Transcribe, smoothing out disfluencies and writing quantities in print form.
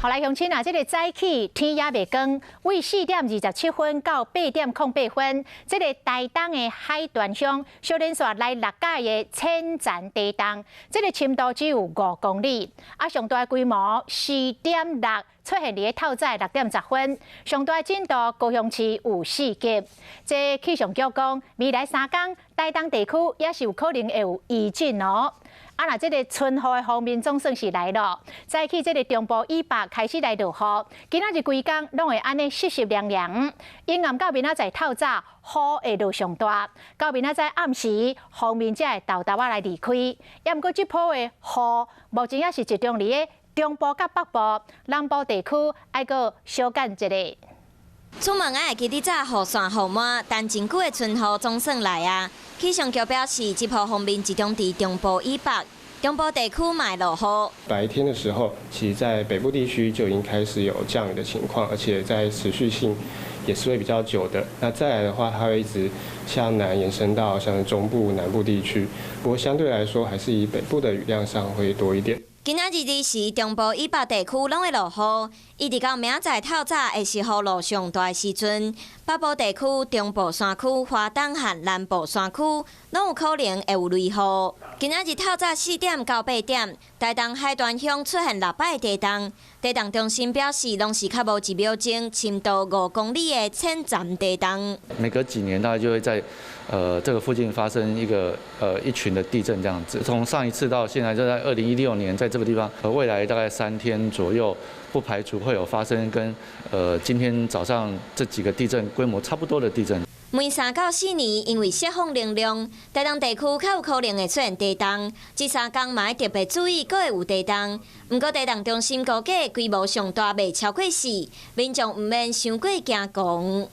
好來，鄉親啊，這个早起天猶未光，對4點27分到8點08分，這个台東的海端鄉小連續來六擺的淺層地動，這个深度只有5公里，啊，上大規模4.6出現佇咧透早6點10分，上大震度高雄市有4級。這氣象局講，未來3工台東地區也是有可能會有餘震哦。啊，若這个春雨的鋒面總算是來了，早起這个中部以北開始來落雨，今仔日規工攏會按呢濕濕涼涼。陰暗到明仔載透早，雨會落上大，到明仔載暗時，鋒面才會沓沓仔來離開。猶毋過這波的雨，目前猶是集中佇咧中部佮北部、南部地區，愛閣小等一下。出門愛會記得紮雨傘雨帽，等真久的春雨總算來啊！氣象局表示，這波鋒面集中佇中部以北，中部地區嘛會落雨。白天的時候，其實在北部地區就已經開始有降雨的情況，而且在持續性也是會比較久的。那再來的話，它會一直向南延伸到像中部、南部地區。不過相對來說，還是以北部的雨量上會多一點。今仔日二時，中部以北地區攏會落雨，一直到明仔載透早會是雨落上大的時陣。北部地區、中部山區、花東和南部山區攏有可能會有雷雨。今仔日透早4點到8點，台東海端鄉出現六擺地動，地動中心表示，攏是較無1秒鐘，深度5公里的淺層地動。每隔幾年，大概就會在這個附近發生一個一群的地震，這樣子。從上一次到現在，就在2016年，在這個地方，未來大概3天左右，不排除會有發生跟今天早上這幾個地震規模差不多的地震。每3到4年，因為釋放能量，台東地區較有可能會出現地動。這三工嘛愛特別注意，閣會有地動。毋過地動中心估計規模上大袂超過4，民眾毋免傷過驚惶。